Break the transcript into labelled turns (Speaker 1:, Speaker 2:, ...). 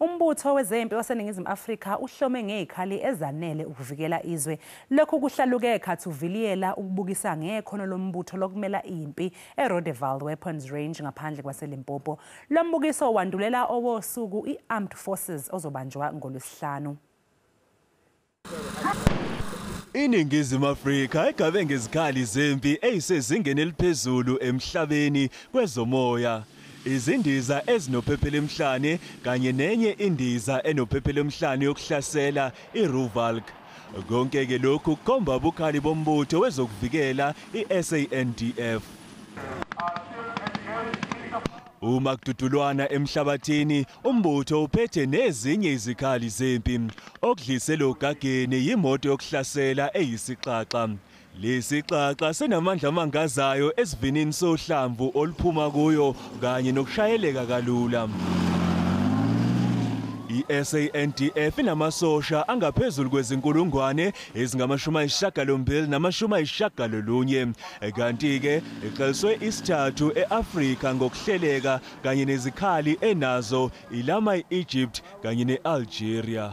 Speaker 1: Umbutho wezempi waseNingizimu Afrika uhlome ngezikhali ezanele ukuvikela izwe. Lokhu kuhlaluke khathuviliyela ukubukisa ngekhono lombutho lokumela impi eRodewald Weapons Range ngaphandle kwaseLimpopo. Lo mbukiso wandulela owosuku i-Armed Forces ozobanjwa ngoLwesihlanu.
Speaker 2: INingizimu Afrika igabe ngezikhali zempi ezisezingeni eliphezulu emhlabeni kwezomoya. Izindiza ezinophephela emhlane kanye nenye indiza enophephela emhlane yokuhlasela iRuvalk. Konke ke lokhu kukhomba ubukhali bombutho wezokuvikela iSANDF. Uma kududulwana emhlabathini, umbutho uphethe nezinye izikhali zempi. Okudlise logageni yimoto yokuhlasela eyisixaxa. Lesixaxa sinamandla amangazayo esivinini sohlamvu oluphuma kuyo kanye nokushayeleka kalula. I-SANDF inamasosha angaphezulu kwezinkulungwane ezingama-82 kanti-ke iqaliswe isithathu e-Afrika ngokuhleleka kanye nezikhali enazo ilama i-Egypt kanye ne-Algeria.